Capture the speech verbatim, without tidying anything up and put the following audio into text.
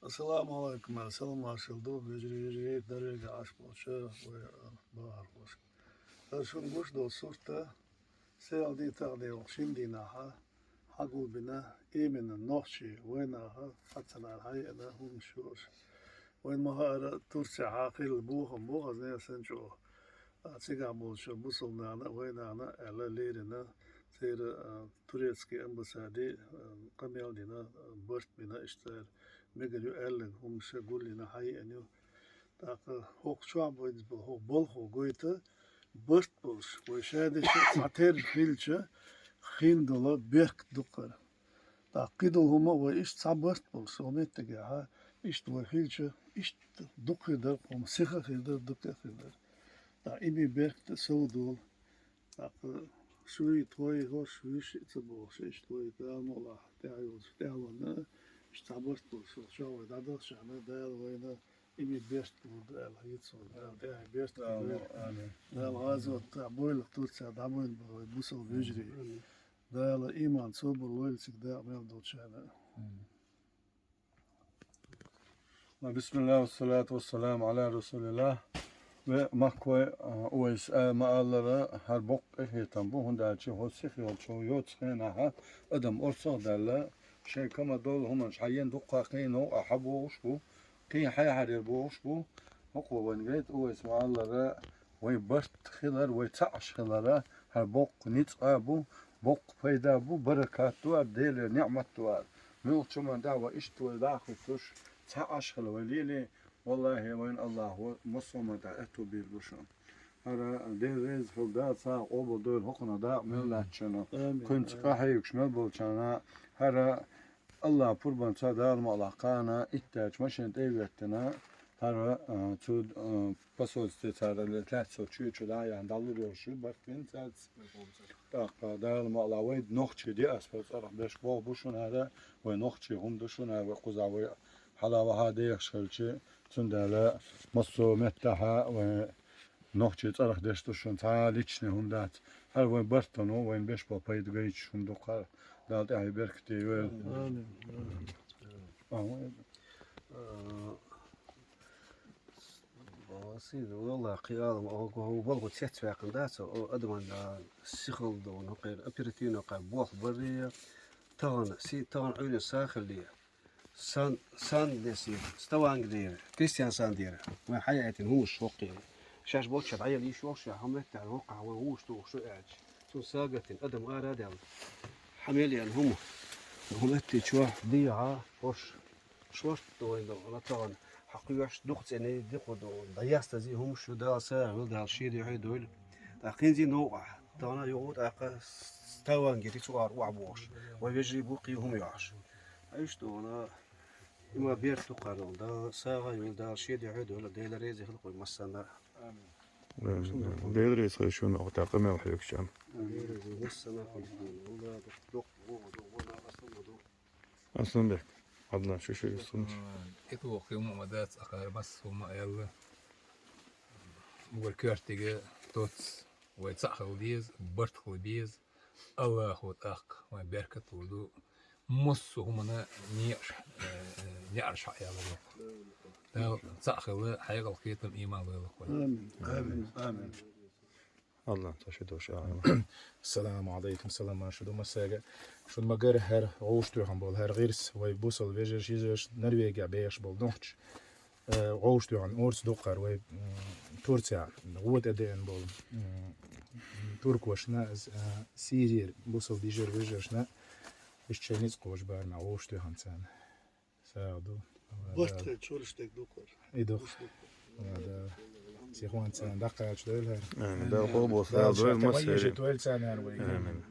Ассаламу алейкум, салам маршал ду, вежарий, вежарий, деррига Ӏаш болча вай бахархошка. ХӀара шун гуш долу сурт, сел дитагӀа шин дийнахьа хьагулбина, именно нохчий вайнаха пацанара хьайина хӀумаш ю уьш. Вайн ма хаара Турцехьа хилла бохам бу хаза несан чӀогӀа. А, цигахь болчу бусалнана а, вайнана а аьлла лерина, церан, а, турецкий амбассаде, а, къамел дина, а, барт бина, иштта мегар ю аьлларг хӀумаш гулйина хьайина ю. ТӀаккха хӀокху чохь бу иза бу, хӀокху балхо гойту, барт болуш, вай шадерш а цхьатерра хилча, хин долу беркат ду-кх хӀара. ТӀаккха кхидолу хӀума а вай иштта цхьа барт болуш, хӀокху меттигехьа, иштта вай хилча, иштта дукха хир дара, хӀума сиха а хир дара, дика а хир дара. ТӀаккха и бен беркат а сов долу. ТӀаккха шуй, тхой, хӀорш, вуьш а ца бохуш, иштта вай Дала мукъалахь тӀаьхьа йолчу тӀаьхьалонна, иштта цхьа барт болуш, чохь вай дӀадахчахьана, Дала вайна и бен беркат лур ду аьлла, хӀинца вай Дала тӀаьхьа беркат лур. Амин. Дала гӀазот тӀехь бойла Турцехь дӀабойла бан вай бусалба вежарий. Амин. Дала иман, собар лойла цига дакъа мел долчарна. Амин. Бисмиллах, вассалату вассаламу аля расулиллах. Ве махкой, а, Увайс, а, ма-аллара, хӀара боккха къинхетам бу, хӀунда аьлча хӀо сиха йолчу йоцу хенахьа адам орцах а даьлла, шайн кама долу хӀуманаш хьаен дуккха кхин новкъа хьабогӀуш бу, кхин хьайхьарера богӀуш бу. ХӀокхо вайн гайта Увайс ма-аллара, вайн барт хилар, вай цхьаъаш хилара, хӀара боккха ницкъ а бу, боккха пайда а бу, баракат ду ара, Делера ниъмат ду ара. Муьлххачу хӀуманна дӀа вай иштта вай дӀа а хӀуьттуш, цхьаъаш хила вай лелий, валлахӀи, вайна АллахӀа массо а хӀуманна тӀехь аьтту бийр бу шуна. ХӀара Дела реза хуьлда, цхьа а къобалдойла хӀокхунах дакъа мел лаьттачунна, амин, кхуьнца къахьегаш мел болчарна, хӀара АллахӀ пурбанца Дала мукъалахь кхана иттачу машен тӀе а веттина, хӀара, а, цу, а, посольстве цара лаьцна чоь чу дӀа а яьхна, дӀалур йолуш ю, барт вина цаьрца. ТӀаккха Дала мукъалахь вай нохчий диаспора цӀарах берш боху бу шуна хӀара, вай нохчий хӀума ду шуна хӀара, вай кхузахь вай хьала-ваха дехаш хилча, цундела массо а меттахьа вай нохчий цӀарах деш ду шуна, цхьа а личный хӀума дац. ХӀара вайн барт а ду, вайна беш болу пайда гайташ хӀума ду-кх хӀара. Дала тӀаьхье беркате йойла. Амин. Амин. А, сийна, валлахӀи, кхин ала, оха балхо цецваьккхина дац, о, адаман, а, сихалла ду, ну, кхин оперативно кхин болх барий, тахана, си-, тахана Ӏуьйранна сагӀа хилий. Сан-, Сандеси, Ставангерера, Кристиан Сандера. Вайн хьаяийтина хӀумаш хӀокхуьнан. Шаьш болччара дӀаяла йиш йолуш, хьан меттехь хӀокхахь вайн вуьш тухуш ду аьлча. Цунна сагатдина адам ара а даьлла. Хьан мел яьлла хӀума. ХӀун метте чохь дехьа, хӀорш, шорта ду вайн ду, ла тахана. Хьан кхоьш дукха цӀений, дукха ду, дӀаястази хӀумаш ю, Дала сагӀа вила, Дала шен дуьхьа дойла. ТӀаккха хӀинца новкъахь, тахана юха тӀаккха Ставангери цу ара охьабохуш. Вайн вежарий бу кхин хӀума йохьуш. Иштта вала, и ма беркат ду-кх хӀара, Дала сагӀа а йойла, Дала шен дуьхьа а дойла, Дела реза хила-кх вай массарна. Дела реза хуьлда шуна, оха тӀаккха мел хьоьгучарна. Амин. Дела реза массарна хуьлда. Асланбек, Ӏаднан, шу шуьйра сунаш. ТӀетуху хӀума ма дац, ахара массо а хӀума аьлла. Уггар коьртига тоц, вай цхьаъ хила деза, барт хила беза. АллахӀа тӀаккха вайн беркат лур ду. Массо а хӀуманна некъаш, э, э, неӀарш хьаялар йоккху. Дала цхьаъ хила, хьекъал, кхетам, иман лойла-кх вайн. Амин. Амин. Амин. Аллах, тхо шу дош а. Салам алейкум, салам марша ду массаьрга. Шуна ма-гарра, хӀара гӀовш тоьхна болу, хӀара гӀирс вай бусалба вежарш, йижарш, Норвегехь бехаш болу нохчий. Э, гӀовш тоьхна орца ду-кх хӀара вай, м, Турцехь, гӀо тӀедеана болу, м, туркошна, э, Сирера бусалба йижар-вежаршна, иштта шайн ницкъ кхочу барамехь гӀовш тоьхна царна. СагӀа ду. Барт хилча, чураш дерг ду-кх хӀара. И ду-кх. Сихонца даккхача дойла хӀара. Амин. Дала къобал хила дойла массаьрга. Амин.